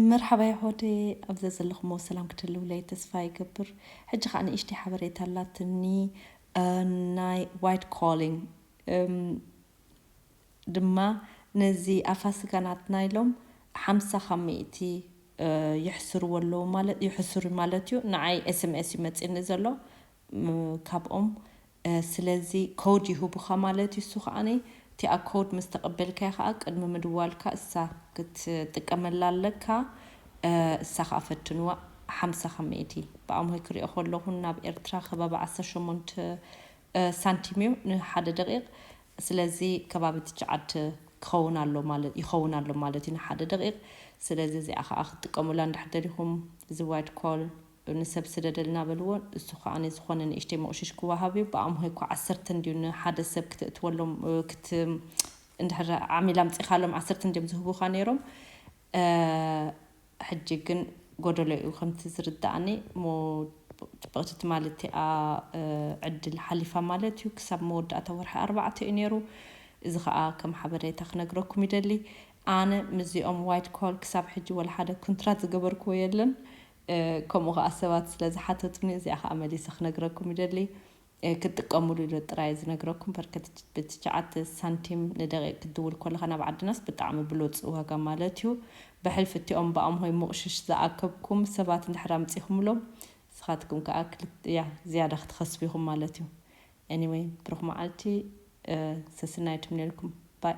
መርሓባ ይሖደይ፣ ኣብዛ ዘለኹሞ ሰላም ክትህልውለይ ተስፋ ይገብር። ሕጂ ኸዓ ንእሽተይ ሓበሬታ ኣላትኒ፣ እ፣ ናይ ዋይት ኮሊንግ፣ እም፣ ድማ ነዚ ኣፋስጋ ናትና ኢሎም ሓምሳ ካብ ሚእቲ፣ እ፣ ይሕስርዎ ኣለዉ ማለት፣ ይሕስሩ ማለት እዩ። ንዓይ ኤስ ኤም ኤስ እዩ መጺእኒ ዘሎ፣ ም፣ ካብኦም። እ፣ ስለዚ ኮድ ይህቡኻ ማለት እዩ። እሱ ኸዓኒ እቲኣ ኮድ ምስ ተቐበልካያ ኸዓ ቅድሚ ምድዋልካ እሳ ክትጥቀመላ ኣለካ። እ፣ እሳ ኸዓ ፈትንዋ። ሓምሳ ካብ ሚእቲ ብኣምሆይ ክሪኦ ከለኹ ናብ ኤርትራ ከባቢ ዓሰርተ ሸሞንተ፣ እ፣ ሳንቲም እዩ ንሓደ ደቂቕ። ስለዚ ከባቢ ትሽዓተ ክኸውን ኣሎ ማለት፣ ይኸውን ኣሎ ማለት እዩ ንሓደ ደቂቕ። ስለዚ እዚኣ ኸዓ ክትጥቀሙላ እንድሕር ደሊኹም፣ እዚ ዋይት ኮል ንሰብ ስደደልና በልዎ። እሱ ኸዓ ዝኾነ ንእሽተይ መቑሽሽ ክወሃብ እዩ። ብኣምሆይ እኮ ዓሰርተ እንድዩ ንሓደ ሰብ ክትእትወሎም፣ እ፣ ክት-፣ እንድሕር ዓሚል ኣምጺኻሎም ዓሰርተ እንድዮም ዝህቡኻ ነይሮም። እ፣ ሕጂ ግን ጎደሎ እዩ ከምቲ ዝርድኣኒ። እሞ ጽብቕቲ ትማሊ እቲኣ፣ እ፣ ዕድል ሓሊፋ ማለት እዩ። ክሳብ መወዳእታ ወርሒ ኣርባዕተ እዩ ነይሩ። እዚ ኸዓ ከም ሓበሬታ ክነግረኩም ይደሊ። ኣነ ምስዚኦም ዋይት ኮል ክሳብ ሕጂ ወላ ሓደ ኩንትራት ዝገበርክዎ የለን። እ፣ ከምኡ ኸዓ ሰባት ስለ ዝሓተቱኒ እዚኣ ኸዓ መሊሰ ክነግረኩም ይደሊ። እ፣ ክትጥቀሙሉ ኢሉ ጥራይ ዝነግረኩም። በርከት ብትሽዓተ ሳንቲም ንደቂቕ ክትድውል ከለኻ ናብ ዓድናስ ብጣዕሚ ብሎጽ ዋጋ ማለት እዩ። ብሕልፊ እቲኦም ብኣምሆይ ምቑሽሽ ዝኣከብኩም ሰባት እንድሕር ኣምጺኹምሎም፣ ንስኻትኩም ከኣ ክልተ፣ ያ፣ ዝያዳ ክትኸስቡ ኢኹም ማለት እዩ። ኤኒወይ፣ ብሩኽ መዓልቲ፣ እ፣ ሰስናይ ትምነልኩም። ባይ።